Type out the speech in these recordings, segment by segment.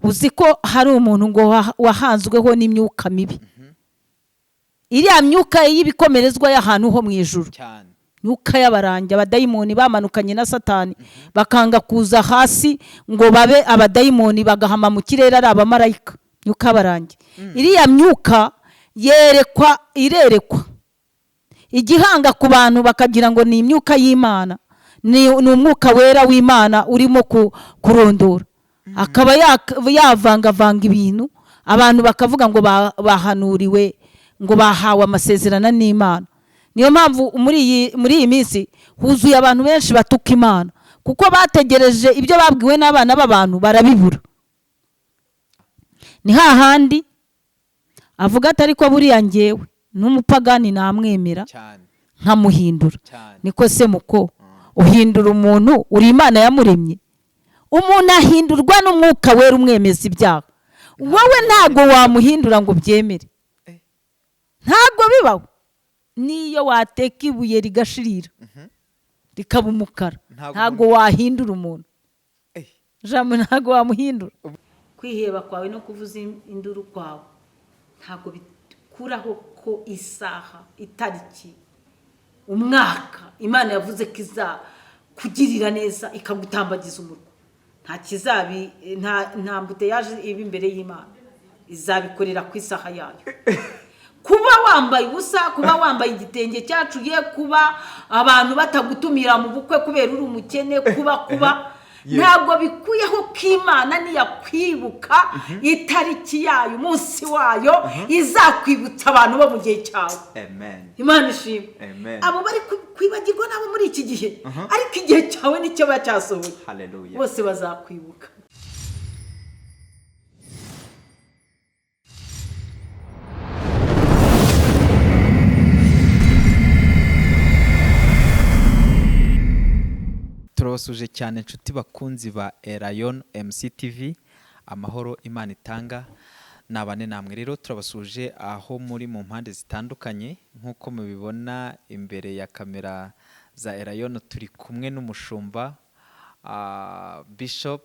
Uzi ko hari umuntu ngo wahanzweho n'imyuka mibi, iriya myuka y'ibikomerezwa y'ahantu ho mu ijuru, myuka y'abarangi, abadayimoni bamanukanye na Satani, bakanga kuza hasi ngo babe abadayimoni, bagahama mu kirere ari abamarayika. Myuka y'abarangi, iriya myuka yerekwa, irerekwa igihanga ku bantu, bakagira ngo ni imyuka y'Imana, ni umwuka wera w'Imana urimo kurondora, akaba yavangavanga ibintu, abantu bakavuga ngo bahanuriwe, ngo bahawe amasezerano n'Imana. Niyo mpamvu muri iyi minsi huzuye abantu benshi batuka Imana, kuko bategereje ibyo babwiwe n'abana b'abantu barabibura. Ni hahandi avuga ati ariko buriya ngewe n'umupagani namwemera nkamuhindura. Niko se muko uhindura umuntu uri Imana yamuremye? Umuntu ahindurwa n'umwuka wera umwemeza ibyaha. Wowe ntago wamuhindura ngo ubyemere, ntago bibaho. Niyo wateka ibuye rigashirira rikaba umukara, ntago wahindura umuntu. Jambo ntago wamuhindura. Kwiheba kwawe no kuvuza induru kwawe ntago bikuraho ko isaha, itariki, umwaka Imana yavuze ko izakugirira neza ikagutambagiza umurwa, nta kizabi, nta mbute yaje iba imbere y'Imana, izabikorera ku isaha yayo. Kuba wambaye ubusa, kuba wambaye igitenge cyacuye, kuba abantu batagutumira mu bukwe kubera uri umukene, kuba ntabwo bikuyeho ko Imana niyakwibuka itariki yayo, umunsi wayo, izakwibutsa abantu bo mu gihe cyawe. Imana ishimwe. Abo bari kwibagirwa nabo muri iki gihe, ariko igihe cyawe nicyo bacyasohoye, bose bazakwibuka. Turabasuje cyane inshuti bakunzi ba Erayon MCTV, amahoro Imana itanga nabane namwe. Rero turabasuje aho muri mu mpande zitandukanye, nk'uko mubibona imbere ya kamera za Erayon turi kumwe n'umushumba Bishop,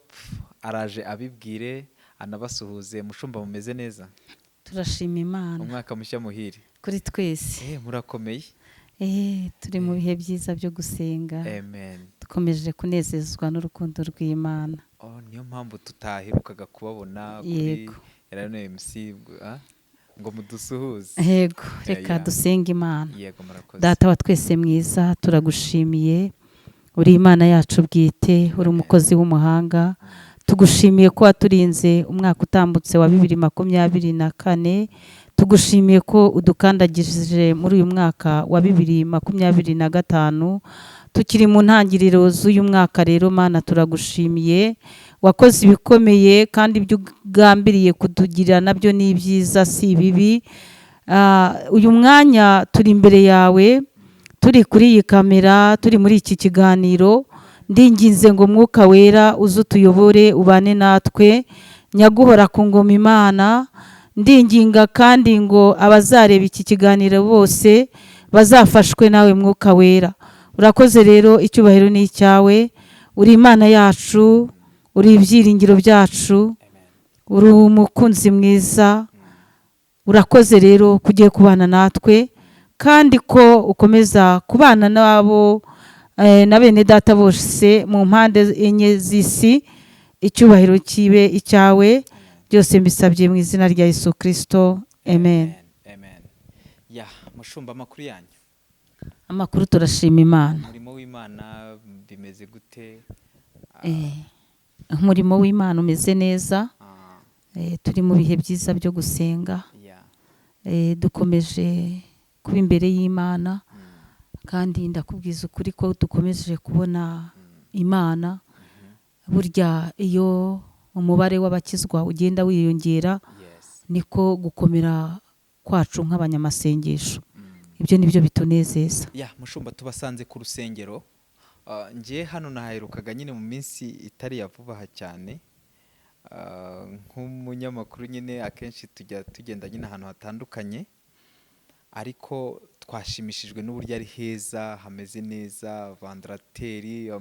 araje abibwire anabasuhuze. Mushumba, mumeze neza? Turashima Imana. Umwaka mushya muhire kuri twese. Murakomeye? Turi mu bihe byiza byo gusenga. Amen. Dukomeje kunezezwa n'urukundo rw'Imana. Niyo mpamvu tutaherukaga kubabona kuri Erayon MC ngo mudusuhuze. Yego, reka dusenge Imana. Yego, murakoze. Data wa twese mwiza, turagushimiye, uri Imana yacu bwite, uri umukozi w'umuhanga. Tugushimiye ko waturinze umwaka utambutse wa 2024, tugushimiye ko udukandagije muri uyu mwaka wa 2025, tukiri mu ntangiriro z'uyu mwaka. Rero Mana, turagushimiye, wakoze ibikomeye kandi ibyo ugambiriye kutugirira nabyo ni ibyiza, si ibibi. Uyu mwanya turi imbere yawe, turi kuri iyi kamera, turi muri iki kiganiro, ndinginze ngo Mwuka Wera uze utuyobore, ubane natwe, nyaguhora ku ngoma Imana. Ndinginga kandi ngo abazareba iki kiganiro bose bazafashwe nawe Mwuka Wera. Urakoze rero, icyubahiro ni icyawe, uri Imana yacu, uri ibyiringiro byacu, uri umukunzi mwiza. Urakoze rero kugiye kubana natwe, kandi ko ukomeza kubana nabo na bene data bose mu mpande enye z'isi. Icyubahiro kibe icyawe, byose mbisabye mu izina rya Yesu Kristo, amen. Amen. Ya mushumba, amakuru yanyu? Amakuru turashima Imana. Umurimo w'Imana bimeze gute? Umurimo w'Imana umeze neza. Turi mu bihe byiza byo gusenga. Dukomeje kuba imbere y'Imana, kandi ndakubwiza ukuri ko dukomeje kubona Imana. Burya iyo umubare w'abakizwa ugenda wiyongera, niko gukomera kwacu nk'abanyamasengesho. Ibyo nibyo bitunezeza. Ya mushumba, tubasanze ku rusengero. Ngiye hano naherukaga nyine mu minsi itari ya vuba aha cyane. Nk'umunyamakuru nyine akenshi tujya tugenda nyine ahantu hatandukanye, ariko twashimishijwe n'uburyo ari heza, hameze neza, vandarateri,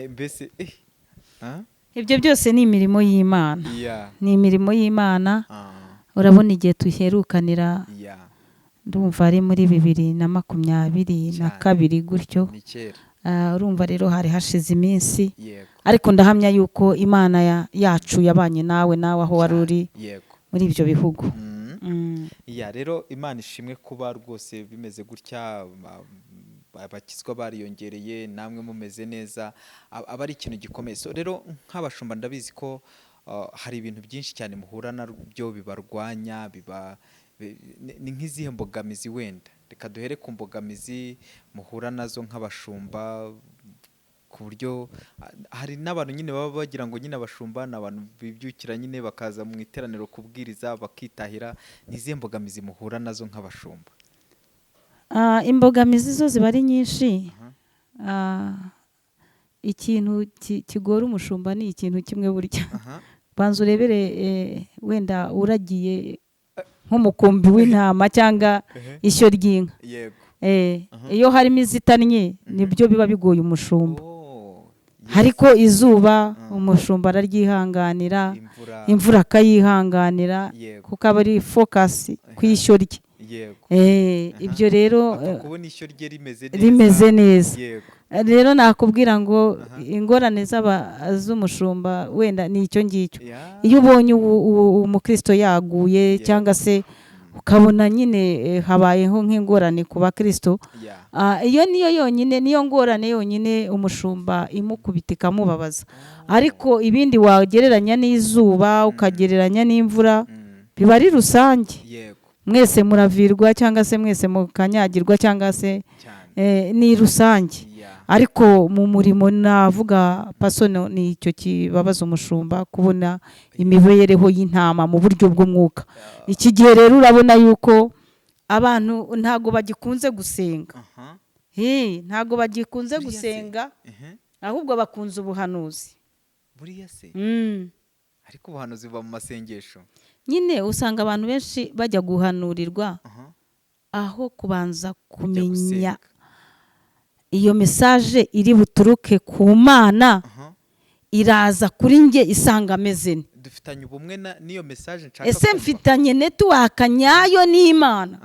mbese Ibyo byose ni imirimo y'Imana. Ni imirimo y'Imana. Urabona igihe tuherukanira, ndumva ari muri 2022 gutyo. Ni kera. Urumva rero hari hashize iminsi, ariko ndahamya yuko Imana yacu yabanye nawe aho wari uri muri ibyo bihugu. Ya rero Imana ishimwe kuba rwose bimeze gutya, abakizwa bariyongereye, namwe mumeze neza, aba ari ikintu gikomeye. So rero nk'abashumba ndabizi ko hari ibintu byinshi cyane muhura nabyo bibarwanya, ni nk'izihe mbogamizi? Wenda reka duhere ku mbogamizi muhura nazo nk'abashumba, ku buryo hari n'abantu nyine baba bagira ngo nyine abashumba ni abantu bibyukira nyine bakaza mu iteraniro kubwiriza bakitahira. Ni izihe mbogamizi muhura nazo nk'abashumba? Imbogamizi zo ziba ari nyinshi. Ikintu kigora umushumba ni ikintu kimwe burya. Banza urebere wenda uragiye nk'umukumbi w'intama cyangwa ishyo ry'inka. Iyo harimo izitannye nibyo biba bigoye umushumba. Ariko izuba umushumba araryihanganira, imvura akayihanganira, kuko aba ari focus ku ishyo rye. Ibyo rero kubona ishyo rye rimeze neza. Rero nakubwira ngo ingorane z'umushumba wenda ni icyo ngicyo. Iyo ubonye umukristo yaguye cyangwa se ukabona nyine habayeho nk'ingorane ku bakristo, iyo niyo yonyine, niyo ngorane yonyine umushumba imukubita ikamubabaza. Ariko ibindi wagereranya n'izuba, ukagereranya n'imvura, biba ari rusange. Mwese muravirwa cyangwa se mwese mukanyagirwa cyangwa se ni rusange. Ariko mu murimo navuga pasono ni icyo kibabaza umushumba, kubona imibereho y'intama mu buryo bw'umwuka. Iki gihe rero urabona yuko abantu ntago bagikunze gusenga. Ntago bagikunze gusenga, ahubwo bakunze ubuhanuzi. Buriya se? Ariko ubuhanuzi buba mu masengesho. Nyine usanga abantu benshi bajya guhanurirwa aho kubanza kumenya iyo message iri buturuke ku Mana, iraza kuri nge isanga ameze ne. Dufitanye ubumwe n'iyo message nshaka. Ese mfitanye network nyayo n'Imana?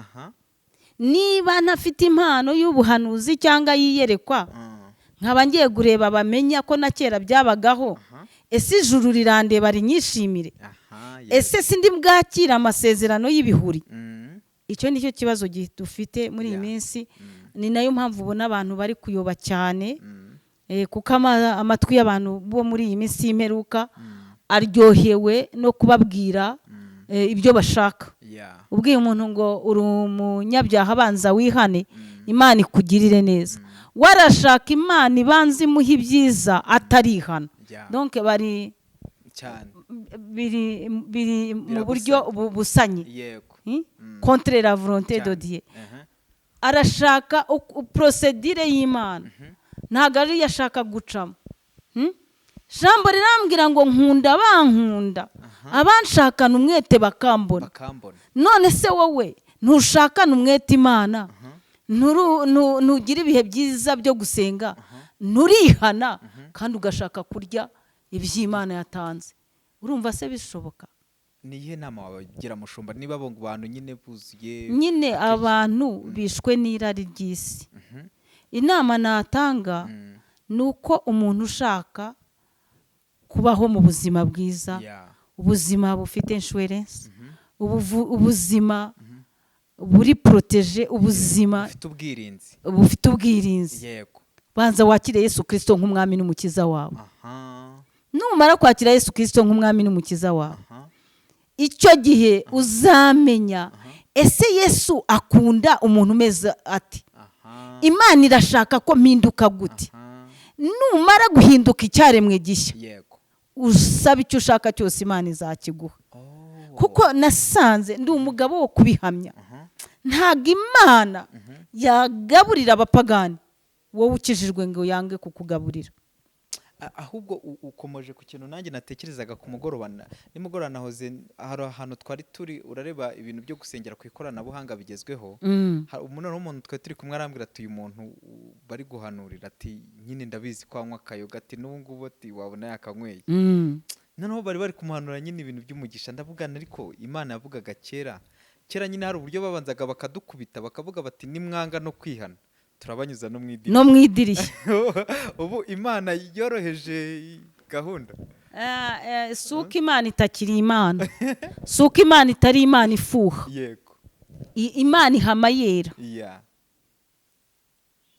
Niba ntafite impano y'ubuhanuzi cyangwa yiyerekwa, nkaba ngiye gureba bamenya ko na kera byabagaho, ese ijuru rirandeba rinyishimire? Ese sindi bwakira amasezerano y'ibihuri? Icyo nicyo kibazo dufite muri iyi minsi. Ni nayo mpamvu ubona abantu bari kuyoba cyane, kuko amatwi y'abantu bo muri iyi minsi y'imperuka aryohewe no kubabwira ibyo bashaka. Ubwiye umuntu ngo uri umunyabyaha abanza wihane, Imana ikugirire neza. Warashaka Imana ibanza imuha ibyiza atarihana. Donc bari biri mu buryo busanye, contre la volonté de Dieu. Arashaka procédure y'Imana, ntago ari yashaka gucamo. Jambo rirambwira ngo nkunda bankunda, abanshakana umwete bakambona. None se wowe ntushakana umwete Imana, ntugira ibihe byiza byo gusenga, nturihana kandi ugashaka kurya iby'Imana yatanze? Urumva se bishoboka? Ni iyihe nama wabagira mushumba niba abo bantu nyine buzuye nyine abantu bishwe n'irari ry'isi? Inama natanga ni uko umuntu ushaka kubaho mu buzima bwiza, ubuzima bufite insurance, ubuzima buri protege, ubuzima bufite ubwirinzi, banza wakire Yesu Kristo nk'umwami n'umukiza wawe. Numara kwakira Yesu Kristo nk'umwami n'umukiza wawe, icyo gihe uzamenya ese Yesu akunda umuntu umeze ati, Imana irashaka ko mpinduka gute? Numara guhinduka icyaremwe gishya, usaba icyo ushaka cyose Imana izakiguha. Kuko nasanze ndi umugabo wo kubihamya, ntago Imana yagaburira abapagani wowe ukijijwe ngo yange kukugaburira. Ahubwo ukomoje ku kintu nanjye natekerezaga ku mugoroba. Nimugoroba nahoze hari ahantu twari turi, urareba ibintu byo gusengera ku ikoranabuhanga bigezweho. Umuntu w'umuntu twari turi kumwe arambwira ati: "Uyu muntu bari guhanurira," ati, "nyine ndabizi ko anywa akayoga," ati, "n'ubu ngubu," ati, "wabona yakanyweye." Noneho bari kumuhanura nyine ibintu by'umugisha. Ndavugana, ariko Imana yavugaga kera kera nyine hari uburyo babanzaga bakadukubita, bakavuga bati: "Nimwanga no kwihana, turabanyuza no mu idirishya." No mu idirishya. Ubu Imana yoroheje gahunda. Si uko Imana itakiri Imana, si uko Imana itari Imana ifuha. Imana ihama yera.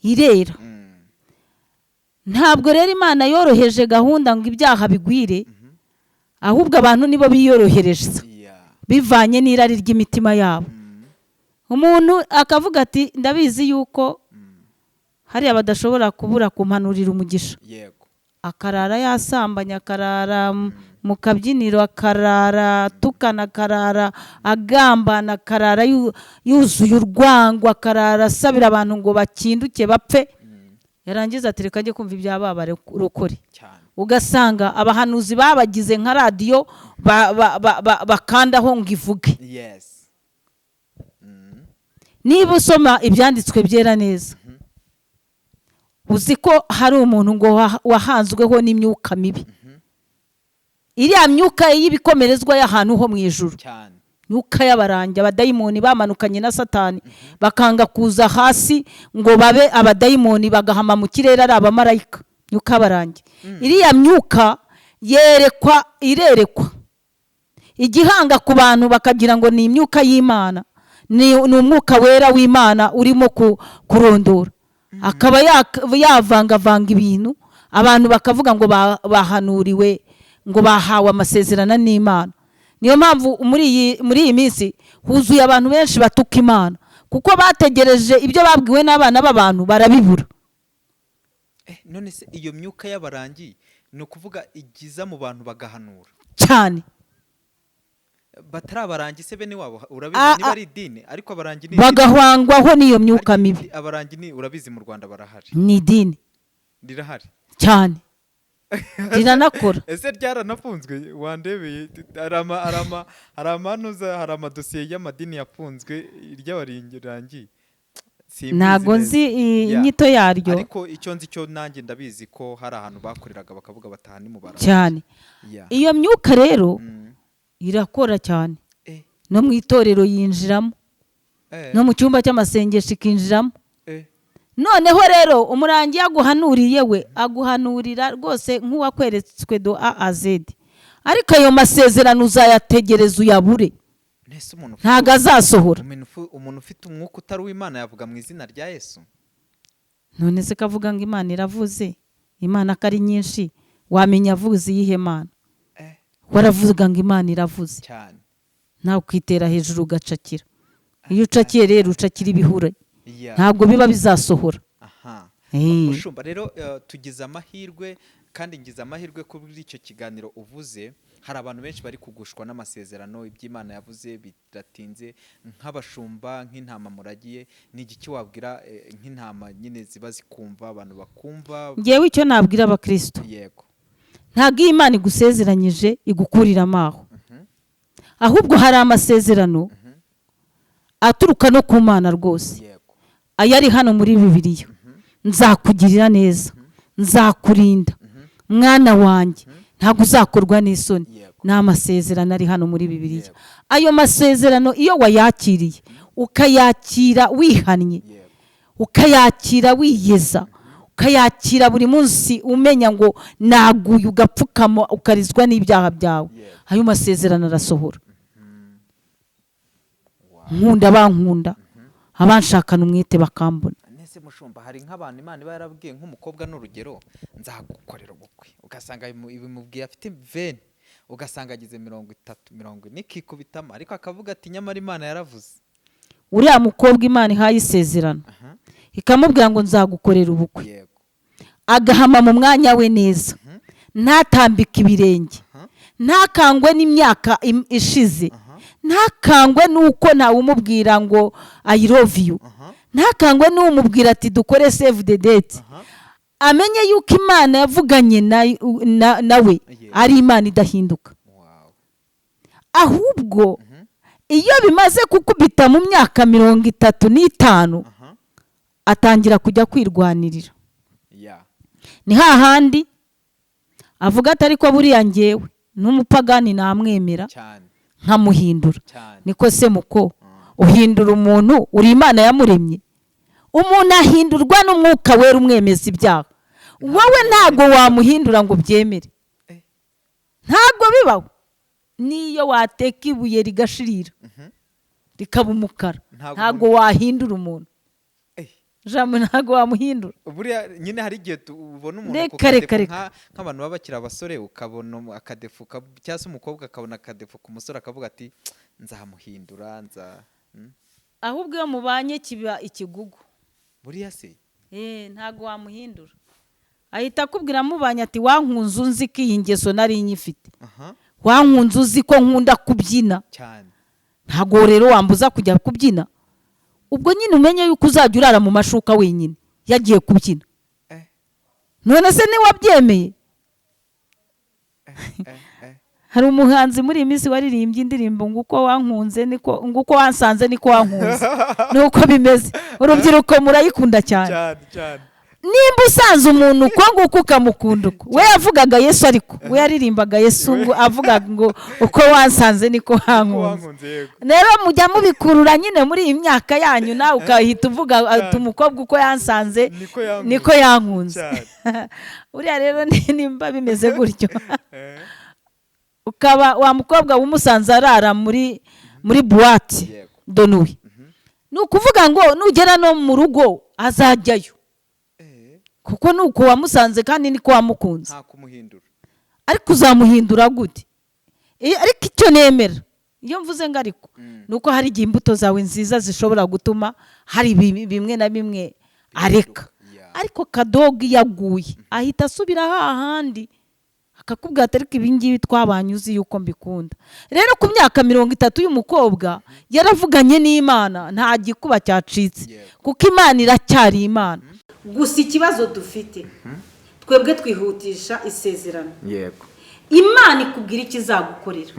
Irera. Ntabwo rero Imana yoroheje gahunda ngo ibyaha bigwire, ahubwo abantu nibo biyorohereza bivanye n'irari ry'imitima yabo. Umuntu akavuga ati: "Ndabizi yuko hariya badashobora kubura kumpanurira umugisha." Akarara yasambanya, akarara mu kabyiniro, akarara atukana, akarara agambana, akarara yuzuye urwango, akarara asabira abantu ngo bakinduke bapfe. Yarangiza ati: "Reka njye kumva ibya ba barokore." Ugasanga abahanuzi babagize nka radiyo bakandaho ngo ivuge. Niba usoma ibyanditswe byera neza, uzi ko hari umuntu ngo wahanzweho n'imyuka mibi, iriya myuka y'ibikomerezwa y'ahantu ho mu ijuru, myuka y'abarangi, abadayimoni bamanukanye na Satani, bakanga kuza hasi ngo babe abadayimoni, bagahama mu kirere ari abamarayika. Myuka y'abarangi, iriya myuka yerekwa, irerekwa igihanga ku bantu, bakagira ngo ni imyuka y'Imana, ni umwuka wera w'Imana urimo kurondora, akaba yavangavanga ibintu, abantu bakavuga ngo bahanuriwe, ngo bahawe amasezerano n'Imana. Niyo mpamvu muri iyi minsi huzuye abantu benshi batuka Imana, kuko bategereje ibyo babwiwe n'abana b'abantu barabibura. None se iyo myuka y'abarangi ni ukuvuga igiza mu bantu bagahanura? Cyane. Batari abarangi se bene wabo, urabizi, niba ari idini, ariko abarangi ni idini. Bagahwangwaho n'iyo myuka Ariko mibi. Abarangi ni, urabizi, mu Rwanda barahari. Ni idini. Rirahari. Cyane, riranakora. Ese ryaranafunzwe? Wandebeye, hari amanuza, hari amadosiye y'amadini yafunzwe, iry'abarangi simbizi Ntabwo neza. nzi inyito yaryo. Ariko icyo nzi cyo, nanjye ndabizi ko hari ahantu bakoreraga bakavuga bataha ni mu barangi. Cyane. Iyo myuka rero irakora cyane. No mu itorero yinjiramo, no mu cyumba cy'amasengesho ikinjiramo. Noneho rero umurangi yaguhanuriye, we aguhanurira rwose nk'uwakweretswe de A à Z, ariko ayo masezerano uzayategereza uyabure. Nese umuntu ufite Ntabwo azasohora. Umuntu ufite umwuka utari uw'Imana yavuga mu izina rya Yesu? None se kavuga ngo Imana iravuze, Imana ko ari nyinshi, wamenya avuze iyihe Mana? Waravuga ngo Imana iravuze. Nawe ukitera hejuru ugacakira. Iyo ucakiye rero, ucakira ibihure, ntabwo biba bizasohora. Mushumba rero, tugize amahirwe, kandi ngize amahirwe kuri icyo kiganiro uvuze. Hari abantu benshi bari kugushwa n'amasezerano, iby'Imana yavuze biratinze. Nk'abashumba, nk'intama muragiye, ni igiki wabwira nk'intama nyine ziba zikumva, abantu bakumva? Ngewe icyo nabwira abakristo, ntabwo iyo Imana igusezeranyije igukuriramo aho, ahubwo hari amasezerano aturuka no ku Mana rwose, ayari hano muri Bibiliya: "Nzakugirira neza, nzakurinda, mwana wanjye, ntabwo uzakorwa n'isoni." Ni amasezerano ari hano muri Bibiliya. Ayo masezerano iyo wayakiriye, ukayakira wihannye, ukayakira wiyeza, ukayakira buri munsi umenya ngo naguye, ugapfukama ukarizwa n'ibyaha byawe, ayo masezerano arasohora. Nkunda abankunda, abanshakana umwete bakambona. Nese mushumba, hari nk'abantu Imana iba yarabwiye, nk'umukobwa n'urugero, "Nzagukorera ubukwe," ugasanga ibimubwiye afite 20, ugasanga agize 30, 40, ikikubitamo, ariko akavuga ati: "Nyamara Imana yaravuze." Uriya mukobwa Imana ihaye isezerano, ikamubwira ngo "Nzagukorera ubukwe," agahama mu mwanya we neza, ntatambike ibirenge, ntakangwe n'imyaka ishize, ntakangwe n'uko ntawumubwira ngo "I love you," ntakangwe n'umubwira ati "Dukore save the date." Amenye yuko Imana yavuganye nawe ari Imana idahinduka. Ahubwo iyo bimaze kukubita mu myaka 35 atangira kujya kwirwanirira. Ni hahandi avuga ati ariko buriya ngewe n'umupagani namwemera nkamuhindura. Niko se muko uhindura umuntu uri Imana yamuremye? Umuntu ahindurwa n'umwuka wera umwemeza ibyaha. Wowe ntago wamuhindura ngo ubyemere, ntago bibaho. Niyo wateka ibuye rigashirira rikaba umukara, ntago wahindura umuntu. Jambo ntago wamuhindura. Buriya nyine hari igihe ubona umuntu nk'abantu baba bakiri abasore, ukabona akadefu cyangwa se umukobwa akabona akadefu ku musore akavuga ati nzamuhindura nza. Ahubwo iyo mubanye kiba ikigugu. Buriya se ntago wamuhindura. Ahita akubwira mubanye ati wankunze unzi ko iyi ngeso nari nyifite, wankunze uzi ko nkunda kubyina cyane, ntago rero wambuza kujya kubyina. Ubwo nyine umenye yuko uzajya urara mu mashuka wenyine yagiye kubyina. None se niwabyemeye? Hari umuhanzi muri iyi minsi waririmbye indirimbo ngo uko wankunze niko, ngo uko wansanze niko wankunze. Nuko bimeze, urubyiruko murayikunda cyane. Nimba usanze umuntu uko nguko ukamukunda uko, we yavugaga Yesu, ariko we yaririmbaga Yesu ngo avuga ngo uko wansanze niko wankunze. Rero mujya mubikurura nyine muri iyi myaka yanyu, nawe ukahita uvuga ati umukobwa uko yansanze niko yankunze. Uriya rero nimba bimeze gutyo, ukaba wa mukobwa wumusanze arara muri buwate donuwe, ni ukuvuga ngo nugera no mu rugo azajyayo, kuko nuko wamusanze kandi niko wamukunze. Ariko uzamuhindura gute? Ariko icyo nemera iyo mvuze ngo ariko nuko hari igihe imbuto zawe nziza zishobora gutuma hari bimwe na bimwe areka. Ariko kadogi yaguye ahita asubira hahandi akakubwira ati ariko ibi ngibi twabanye uzi yuko mbikunda. Rero ku myaka 30 y'umukobwa yaravuganye n'Imana, nta gikuba cyacitse, kuko Imana iracyari Imana. Gusa ikibazo dufite twebwe twihutisha isezerano. Yego. Imana ikubwira ikizagukorera,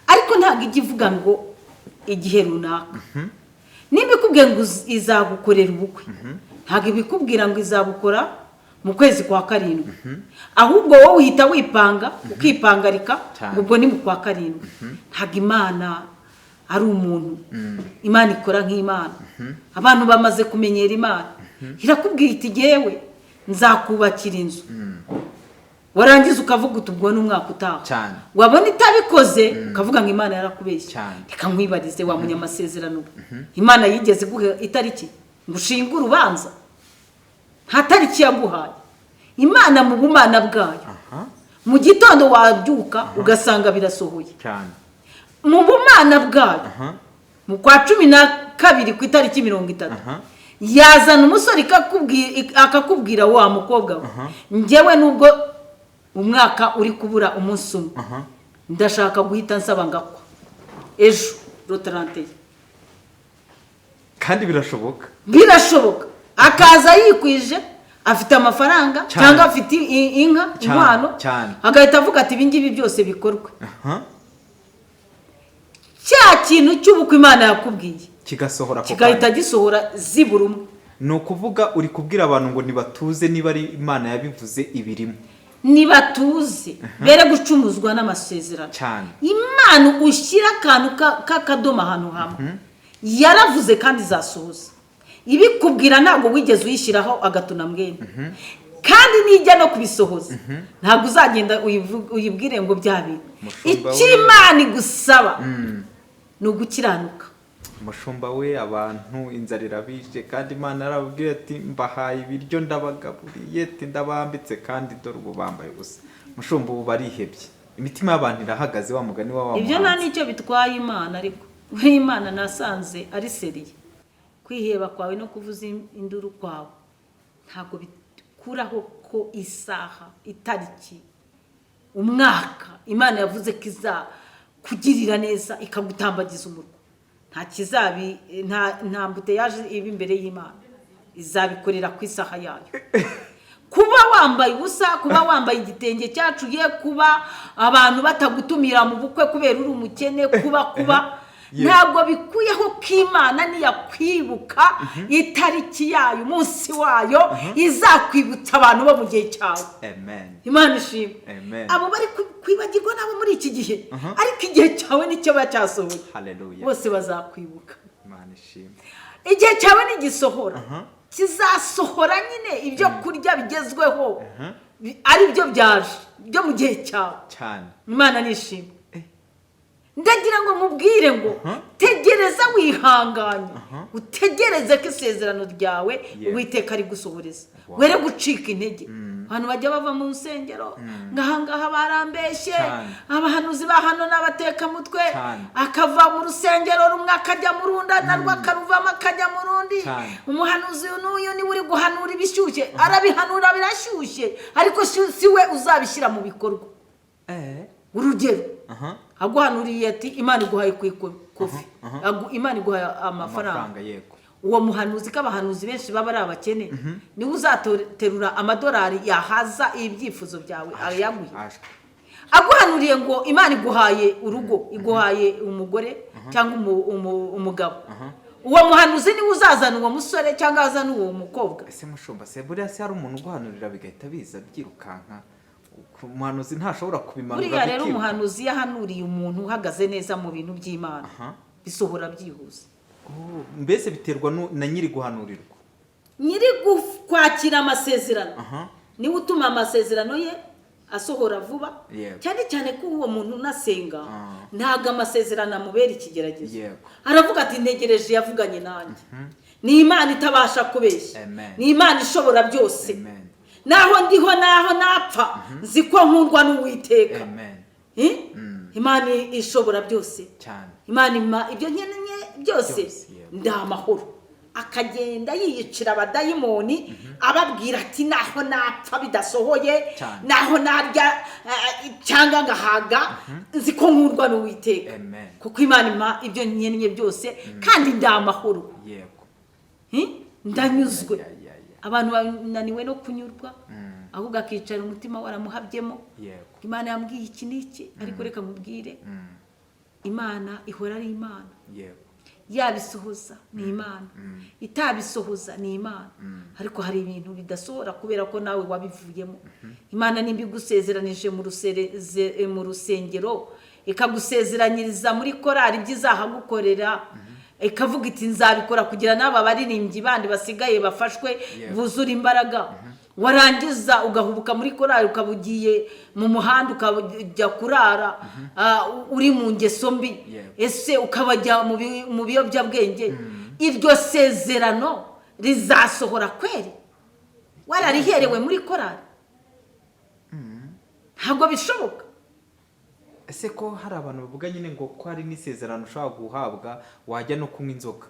ariko ntabwo ijya ivuga ngo igihe runaka. Nimba ikubwiye ngo izagukorera ubukwe, ntabwo ibikubwira ngo izabukora mu kwezi kwa 7, ahubwo wowe uhita wipanga ukipangarika ngo ubwo ni mu kwa 7. Ntabwo Imana ari umuntu, Imana ikora nk'Imana. Abantu bamaze kumenyera Imana, irakubwira iti jyewe nzakubakira inzu, warangiza ukavuga uti ubwo ni umwaka utaha. Wabona itabikoze ukavuga ngo Imana yarakubeshye. Reka nkwibarize wa munyamasezerano, Imana yigeze iguha itariki ngo ushinge urubanza? Nta tariki yaguhaye. Imana mu bumana bwayo, mu gitondo wabyuka ugasanga birasohoye. Mu bumana bwayo, mu kwa 12 ku itariki 30 yazana umusore akakubwira wa mukobwa we, njyewe nubwo umwaka uri kubura umunsi umwe, ndashaka guhita nsaba ngakwa ejo rotaranteye. Kandi birashoboka, birashoboka. Akaza yikwije afite amafaranga cyangwa afite inka inkwano, agahita avuga ati ibi ngibi byose bikorwe. Cya kintu cy'ubukwe Imana yakubwiye kigasohora, kigahita gisohora zibura umwe. Ni ukuvuga uri kubwira abantu ngo nibatuze, niba ari Imana yabivuze ibirimo, nibatuze bere gucumuzwa n'amasezerano. Imana ushyira akantu k'akadomo ahantu hamwe, yaravuze kandi izasohoza. Ibikubwira ntabwo wigeze uyishyiraho agatuna mwene, kandi nijya no kubisohoza ntabwo uzagenda uyibwire ngo bya bintu. Icyo Imana igusaba ni ugukiranuka. Umushumba we abantu inzara irabije, kandi Imana yarababwiye ati mbahaye ibiryo ndabagaburiye, ati ndabambitse, kandi dore ubu bambaye ubusa. Mushumba ubu barihebye, imitima y'abantu irahagaze, wa mugani wa ibyo nta nicyo bitwaye Imana. Ariko buri Imana nasanze ari seriye. Kwiheba kwawe no kuvuza induru kwawe ntabwo bikuraho ko isaha, itariki, umwaka Imana yavuze ko izakugirira neza ikagutambagiza umurwa, nta kizabi, nta mbuteyaje iba imbere y'Imana, izabikorera ku isaha yayo. Kuba wambaye ubusa, kuba wambaye igitenge cyacuye, kuba abantu batagutumira mu bukwe kubera uri umukene, kuba ntabwo bikuyeho ko Imana niyakwibuka itariki yayo, umunsi wayo, izakwibutsa abantu bo mu gihe cyawe. Amen. Imana ishimwe. Amen. Abo bari kwibagirwa nabo muri iki gihe, ariko igihe cyawe nicyo cyasohoye. Hallelujah. Bose bazakwibuka. Imana ishimwe. Igihe cyawe nigisohora, kizasohora nyine ibyo kurya bigezweho, ari byo byaje byo mu gihe cyawe. Cyane. Imana nishimwe. Ndagira ngo mubwire ngo tegereza wihanganye, utegereze ko isezerano ryawe Uwiteka ari gusohoreza, were gucika intege. Abantu bajya bava mu nsengero, ngahangaha barambeshye, abahanuzi ba hano n'abatekamutwe, akava mu rusengero rumwe akajya mu rundi, narwo akaruvamo akajya mu rundi. Umuhanuzi uyu n'uyu niwe uri guhanura ibishyushye, arabihanura birashyushye, ariko si we uzabishyira mu bikorwa. Urugero, aguhanuriye ati Imana iguhaye ku ikofi, Imana iguhaye amafaranga, uwo muhanuzi, ko abahanuzi benshi baba ari abakene, niwe uzaterura amadolari yahaza ibyifuzo byawe ayaguhe? Aguhanuriye ngo Imana iguhaye urugo, iguhaye umugore cyangwa umugabo, uwo muhanuzi niwe uzazana uwo musore cyangwa azana uwo mukobwa? Ese mushumba, se buriya se hari umuntu uguhanurira bigahita biza byirukanka? Umuhanuzi ntashobora kubimanura? Buriya rero umuhanuzi yahanuriye umuntu uhagaze neza mu bintu by'Imana, bisohora byihuse. Mbese biterwa na nyiri guhanurirwa? Nyiri kwakira amasezerano niwe utuma amasezerano ye asohora vuba, cyane cyane ko uwo muntu unasenga ntabwo amasezerano amubera ikigeragezo. Aravuga ati ntegereje yavuganye nanjye, ni Imana itabasha kubeshya, ni Imana ishobora byose, naho ndiho naho napfa nzi ko nkundwa n'Uwiteka. Imana ishobora byose, Imana ibyo nkeneye byose, ndamahoro. Akagenda yiyicira abadayimoni, ababwira ati naho napfa bidasohoye, naho narya cyangwa ngahaga, nzi ko nkundwa n'Uwiteka, kuko Imana impa ibyo nkeneye byose kandi ndamahoro, ndanyuzwe. Abantu bananiwe no kunyurwa, ahubwo akicara umutima waramuhabyemo. Imana yambwiye iki n'iki, ariko reka mubwire, Imana ihora ari Imana. Yabisohoza ni Imana, itabisohoza ni Imana, ariko hari ibintu bidasohora kubera ko nawe wabivuyemo. Imana nimba igusezeranije mu rusengero, ikagusezeranyiriza muri korari ibyo izahagukorera, ikavuga iti nzabikora kugira n'aba baririmbyi bandi basigaye bafashwe, buzure imbaraga, warangiza ugahubuka muri korari, ukaba ugiye mu muhanda, ukajya kurara uri mu ngeso mbi, ese ukabajya mu biyobyabwenge, iryo sezerano rizasohora kweri warariherewe muri korari? Ntabwo bishoboka. Ese ko hari abantu bavuga nyine ngo ko hari n'isezerano ushobora guhabwa wajya no kunywa inzoga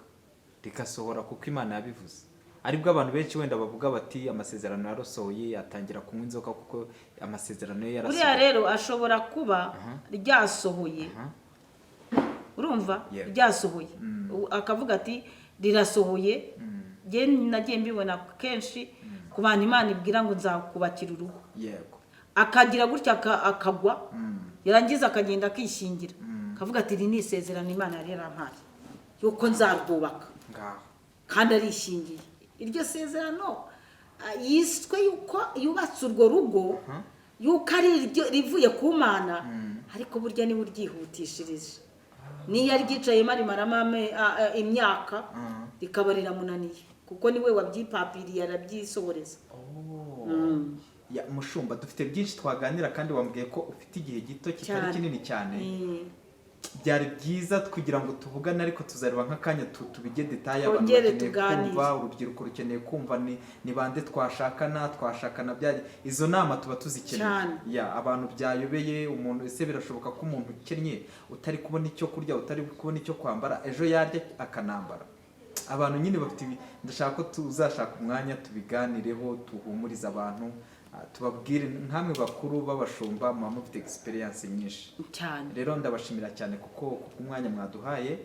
rigasohora kuko Imana yabivuze, aribwo abantu benshi wenda bavuga bati amasezerano yarasohoye, atangira kunywa inzoga kuko amasezerano ye yarasohoye. Buriya rero ashobora kuba ryasohoye, urumva, ryasohoye akavuga ati rirasohoye. Nagiye mbibona kenshi ku bantu Imana ibwira ngo nzakubakira urugo, akagira gutya akagwa, yarangiza akagenda akishingira, akavuga ati iri ni isezerano Imana yari yarampaye yuko nzarwubaka, kandi arishingiye. Iryo sezerano yiswe yuko yubatse urwo rugo, yuko ari iryo rivuye ku Mana, ariko burya niwe uryihutishirije. Niyo aryicayemo arimaramo imyaka, rikaba riramunaniye, kuko niwe wabyipapiriye arabyisohoreza. Mushumba, dufite byinshi twaganira kandi wambwiye ko ufite igihe gito kitari kinini cyane. Byari byiza kugira ngo tuvugane, ariko tuzareba nk'akanya tubige detaye. Abantu bakeneye kumva, urubyiruko rukeneye kumva ni bande twashakana byari izo nama tuba tuzikeneye. Abantu byayobeye umuntu, ese birashoboka ko umuntu ukennye utari kubona icyo kurya, utari kubona icyo kwambara, ejo yarya akanambara? Abantu nyine bafite, ndashaka ko tuzashaka umwanya tubiganireho, tuhumurize abantu. Tubabwire nkamwe bakuru b'abashumba, muba mufite experience nyinshi. Cyane. Rero ndabashimira cyane kuko kubw'umwanya mwaduhaye.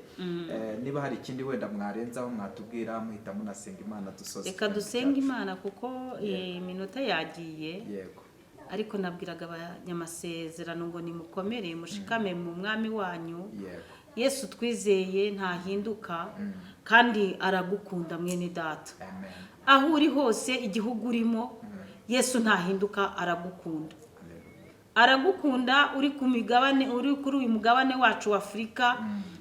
Niba hari ikindi wenda mwarenzaho mwatubwira, muhita munasenga Imana dusoze Reka ikiganiro dusenge cyacu. Imana kuko iminota yagiye. Ariko nabwiraga abanyamasezerano ngo nimukomere, mushikame mu Mwami wanyu. Yesu twizeye ntahinduka kandi aragukunda, mwene data. Amen. Aho uri hose, igihugu urimo, Yesu ntahinduka, aragukunda. Hallelujah. Aragukunda uri ku migabane, uri kuri uyu mugabane wacu wa Afurika,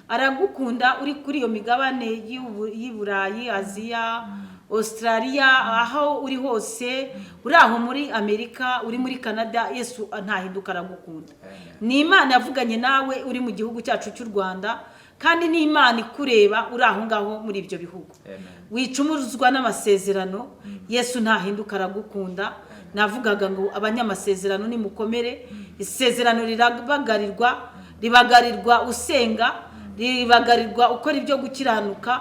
aragukunda uri kuri iyo migabane y'i Burayi, Aziya, Australia, aho uri hose, uri aho muri Amerika, uri muri Canada, Yesu ntahinduka, aragukunda. Amen. Ni Imana yavuganye nawe uri mu gihugu cyacu cy'u Rwanda, kandi ni Imana ikureba uri aho ngaho muri ibyo bihugu. Amen. Wicumuzwa n'amasezerano, Yesu ntahinduka, aragukunda. Navugaga ngo abanyamasezerano nimukomere. Isezerano rirabagarirwa, ribagarirwa usenga, ribagarirwa ukora ibyo gukiranuka,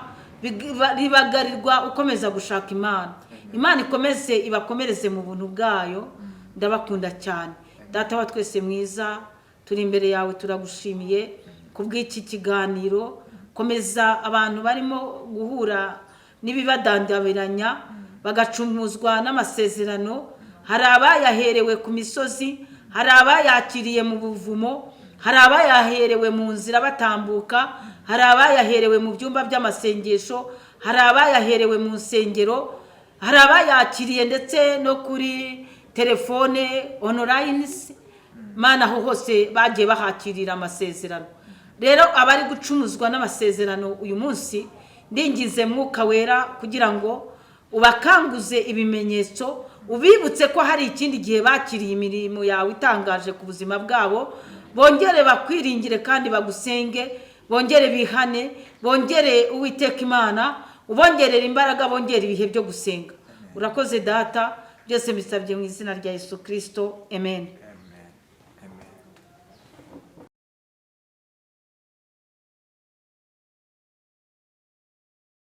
ribagarirwa ukomeza gushaka Imana. Imana ikomeze ibakomereze mu buntu bwayo. Ndabakunda cyane. Data wa twese mwiza, turi imbere yawe, turagushimiye kubw'iki kiganiro. Komeza abantu barimo guhura n'ibibadandabiranya bagacumuzwa n'amasezerano. Hari abayaherewe ku misozi, hari abayakiriye mu buvumo, hari abayaherewe mu nzira batambuka, hari abayaherewe mu byumba by'amasengesho, hari abayaherewe mu nsengero, hari abayakiriye ndetse no kuri telefone online. Mana, aho hose bagiye bahakirira amasezerano. Rero abari gucumuzwa n'amasezerano uyu munsi, ndingize Mwuka Wera kugira ngo ubakanguze ibimenyetso, ubibutse ko hari ikindi gihe bakiriye imirimo yawe itangaje ku buzima bwabo, bongere bakwiringire kandi bagusenge, bongere bihane, bongere, Uwiteka Imana, ubongerere imbaraga, bongere ibihe byo gusenga. Urakoze, Data. Byose mbisabye mu izina rya Yesu Kirisito, amen.